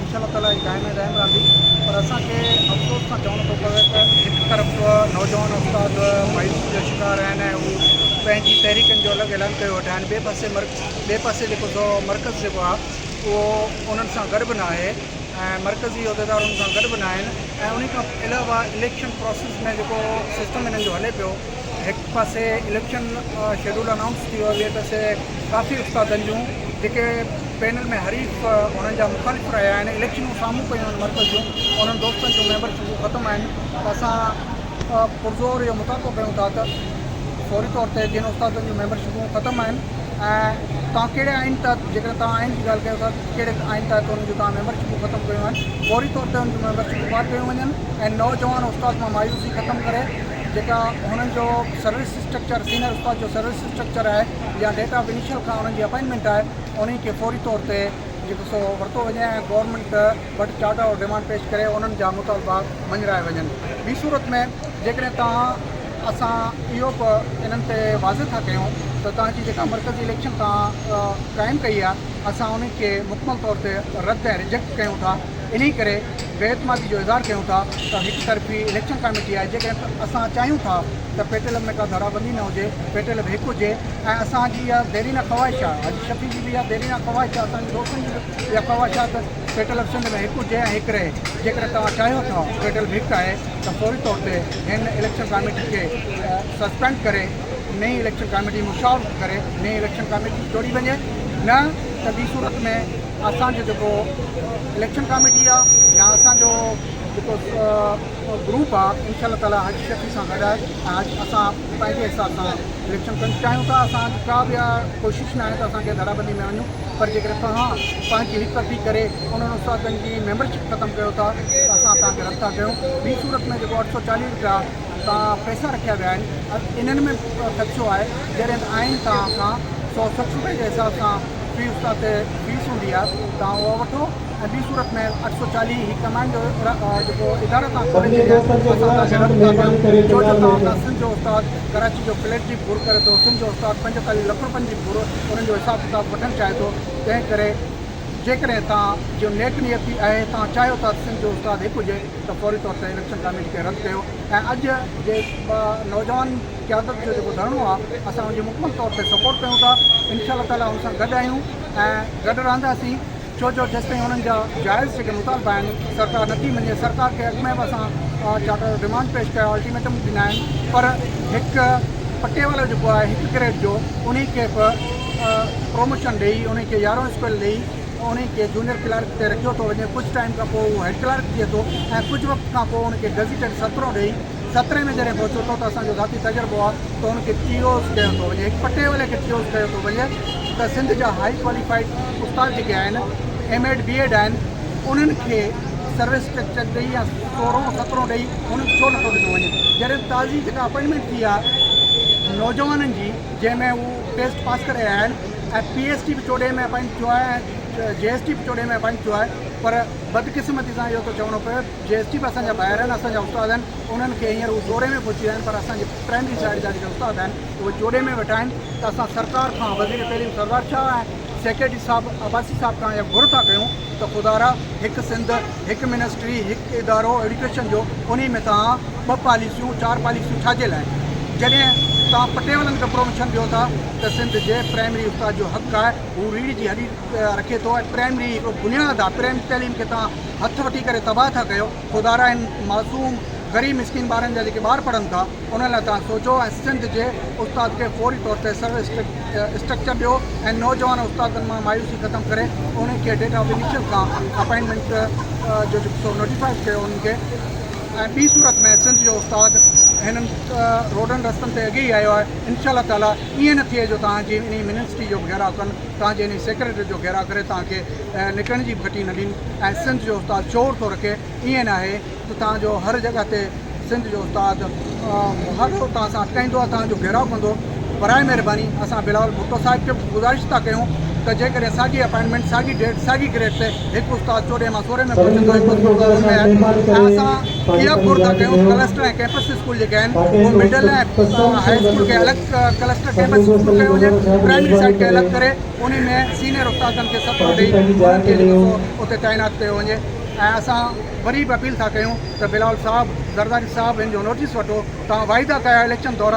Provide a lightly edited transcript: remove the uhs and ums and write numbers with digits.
انشاء الله تعالي هي قائم ۽ دائم رهندي پر اسان کي افسوس سان چوڻو ٿو پوي ته هڪ طرف نوجوان استاد مايوسي جو شڪار آهن ۽ هو پنهنجي تحريڪن جو الڳ اعلان ڪيو ويٺا آهن ٻئي پاسي ٻئي پاسي جيڪو سو مرڪز جيڪو آهي اهو انهن سان گڏ به نه آهي ۽ مرڪزي عهديدار انهن سان گڏ به نه آهن ۽ انهي کان علاوه اليڪشن پراسيس ۾ جيڪو سسٽم انهن جو هلي پيو هڪ پاسي اليڪشن شيڊول انائونس ٿي ويو ٻئي پاسي ڪافي استادن جون جيڪي پينل ۾ حريف انهن جا مخالف رهيا آهن اليڪشنون سامهون ڪيون آهن مرڪز جون انهن دوستن جون ميمبرشپون ختم آهن ته اسان پرزور اهو مطالبو ڪيون ٿا ته فوري طور تي جن استادن جون ميمبرشپون ختم آهن ۽ توهان ڪهڙي آئين تحت جيڪڏهن توهان آئين جي ڳالهه ڪيو ٿا ته ڪهڙي آئين تحت انهن جون توهان ميمبرشپون ختم ڪيون آهن فوري طور تي انهن جون ميمبرشپون بحال ڪيون وڃن ۽ نوجوان استاد مان مايوسي ختم ڪري جيڪا هنن جو سروس اسٽرڪچر سينئر استاد جو سروس اسٽرڪچر آهي يا ڊيٽ آف انيشل کان انهن جي اپائنٽمينٽ آهي انهي کي فوري طور تي جيڪو سو ورتو وڃي ۽ گورنمينٽ وٽ چارٽر آف ڊيمانڊ پيش ڪري انهن جا مطالبا مڃرايا وڃن ٻي صورت ۾ جيڪڏهن توهان اسان اهو به انهن تي واضح ٿا ڪيون ته توهان جي جيڪا مرڪزي اليڪشن توهان قائم ڪئي آهي اسان انهي کي مڪمل طور تي رد ۽ ريجيڪٽ ڪيون ٿا انهي ڪري بي اعتمادي جو اظهار ڪيون ٿا ته هڪ طرفي اليڪشن ڪاميٽي آهي جيڪڏهن اسان چاهيون ٿا ته پيٽيلب ۾ ڪا ڌڙابندي نه هجي پيٽيلب هڪ هجي ۽ اسان جي اها ديرينه خواهش آهي حاجي شفيع جي به اها ديرينه خواهش آهي اسان جي دوستن جي به اها خواهش آهي ته پيٽيلب سنڌ ۾ هڪ هجي ۽ هڪ رهي جيڪڏهن توهان چاهيو ٿا پيٽيلب هڪ آهي ته فوري طور تي هن اليڪشن ڪاميٽي کي سسپينڊ ڪري نئين اليڪشن ڪاميٽي مشاورت ڪري نئين اليڪشن ڪاميٽي جوڙي وڃي نه ته ٻي صورت ۾ اسان جو جيڪو اليڪشن ڪاميٽي آ يا اسان جو جيڪو گروپ آ انشاء الله تعالي حاجي شفيع سان گڏ آهي ۽ اسان پنهنجي حساب سان اليڪشن ڪرڻ چاهيون ٿا اسان جي ڪا به ڪوشش نه آهي ته اسان ڪنهن ڌڙابندي ۾ وڃون پر جيڪڏهن توهان پنهنجي هڪ طرفي ڪري انهن استادن جي ميمبرشپ ختم ڪيو ٿا ته اسان توهان کي رد ٿا ڪيون ٻي صورت ۾ جيڪو 840 روپيا توهان پئسا رکيا ويا آهن انهن ۾ خدشو آهي جڏهن ته آئين توهان کان 160 روپئي جي حساب سان في استاد تي فيس هوندي آهي توهان اها وٺو ۽ ٻي صورت ۾ 840 هي ڪمائڻ جو جيڪو ادارو توهان کولي سڀني ڇڏيا دوستن کي اسان توهان گذارش کي آهي رد ته ٿا مهرباني ڪيون ڪري ڇو جو پنڊال ۾ توهان اچو. کان سنڌ جو استاد ڪراچي جو فليٽ جي گهر ڪري ٿو سنڌ جو استاد 45 لک روپين جي گهر انهن جو حساب ڪتاب وٺڻ چاهي ٿو تنهن ڪري جيڪڏهن توهان جو نيڪ نيتي آهي توهان چاهيو ٿا ته سنڌ جو استاد هڪ هجي ته فوري طور تي اليڪشن ڪاميٽي کي رد ڪيو ۽ اڄ جي نوجوان قيادت جو جيڪو ڌرڻو آهي اسان ان جي مڪمل طور تي سپورٽ ڪيون ٿا انشاء الله تعالي ان سان گڏ آهيون ۽ گڏ رهنداسين ڇو جو جيستائين انهن جا جائز جيڪي مطالبا آهن سرڪار نٿي مڃي سرڪار کي اڳ ۾ به اسان چارٽر ڊمانڊ پيش ڪيا الٽيميٽم ڏنا آهن پر هڪ پٽيوالو جيڪو آهي هڪ گريڊ جو انهي کي به پروموشن ڏئي انهي کي يارهون اسڪيل ڏئي انهي کي جونيئر ڪلارڪ تي رکيو ٿو وڃي ڪجهه ٽائيم کان پوء اهو هيڊ ڪلارڪ ٿئي ٿو ۽ ڪجهه وقت کان پوء ان کي گزيٽيڊ سترهون ڏئي سترهين ۾ جڏهن پهچو ٿو ته اسان جو ذاتي تجربو آهي ته ان کي ٽي اوز ڪيو ٿو وڃي هڪ پٽيوالي کي ٽي اوز ڪيو ٿو وڃي ته سنڌ جا هائي ڪواليفائيڊ استاد جيڪي آهن ايم ايڊ بي ايڊ آهن انهن کي سروس اسٽرڪچر ڏئي يا سورهون سترهون ڏئي انهن کي ڇو نٿو ڏنو وڃي جڏهن تازي جيڪا اپائنٽمينٽ ٿي آهي نوجوانن جي جنهن ۾ هو ٽيسٽ پاس ڪري آيا آهن ۽ پي ايس ٽي به چوڏهين ۾ اپائنٽ ٿيو آهي ۽ جي ايس ٽي به چوڏهين ۾ اپائنٽ ٿيو آهي پر بدقسمتي سان اهو ٿو چوڻو پوي جي ايس ٽي به اسان جا ڀائر آهن اسان جا استاد آهن انهن کي هينئر هو سورهين ۾ پهچي ويا آهن پر اسان جي پرائمري سائيڊ جا جيڪي استاد آهن اهي چوڏهين ۾ ويٺا آهن ته اسان سرڪار کان وزير تعليم سردار شاهه ۽ سيڪريٽري صاحب عباسي صاحب کان اها گهر ٿا ڪيون ته خدارا هڪ سنڌ هڪ منسٽري هڪ ادارو ايڊيوڪيشن جو انهي ۾ توهان ٻه پاليسيون چار پاليسيون ڇا جي لاء جڏهن توهان پٽيوالن کي پروموشن ڏيو ٿا ته سنڌ جي پرائمري استاد جو حق آهي هو ريڙهه جي هڏي رکي ٿو ۽ پرائمري هڪڙو بنياد آهي پرائمري تعليم کي توهان هٿ وٺي ڪري تباهه ٿا ڪيو خدارا هن معصوم غريب مسڪين ٻارن جا جيڪي ٻار پڙهن ٿا انهن لاء توهان سوچو ۽ سنڌ جي استاد کي فوري طور تي سروس اسٽرڪچر ڏيو ۽ نوجوان استادن مان مايوسي ختم ڪري انهن کي ڊيٽ آف انيشل کان اپائنٽمينٽ جو جيڪو سو نوٽيفائي ڪيو انهن کي ۽ ٻي صورت ۾ سنڌ جو استاد هنن روڊن رستن تي اڳي ئي آيو آهي انشاء الله تعالي ائين نه ٿئي جو توهان جي انهي منسٽري جو به گهيراء ڪن توهان جي انهي سيڪريٽري جو گهيراء ڪري توهان کي نڪرڻ جي به گهٽي نه ڏين ۽ سنڌ جو استاد شعور ٿو رکي ائين نه آهي ته توهان جو هر جڳهه تي سنڌ جو استاد مهاڏو توهان سان اٽڪائيندو آهي توهان جو گهيراء ڪندو برائي مهرباني اسان بلاول ڀٽو صاحب کي به گذارش ٿا ڪيون ته جيڪڏهن ساڳي اپائنٽمينٽ ساڳي ڊيٽ ساڳي گريڊ تي هڪ استاد 14 مان 16 ۾ پهچندو هڪ استاد 14 ۾ آهي ۽ اسان اها گهر ٿا ڪيون ڪلسٽر ۽ ڪيمپس اسڪول جيڪي آهن اهي مڊل ۽ هاء اسڪول کي الڳ ڪلسٽر ڪيمپس اسڪول ڪيو وڃي پرائمري سائيڊ کي الڳ ڪري انهي ۾ سينئر استادن کي سپورٽ ڏئي انهن کي جيڪو سو اتي تعينات ڪيو وڃي ۽ اسان وري به اپيل ٿا ڪيون ته بلاول صاحب زرداري صاحب هن جو نوٽيس وٺو توهان واعدا ڪيا اليڪشن دوران.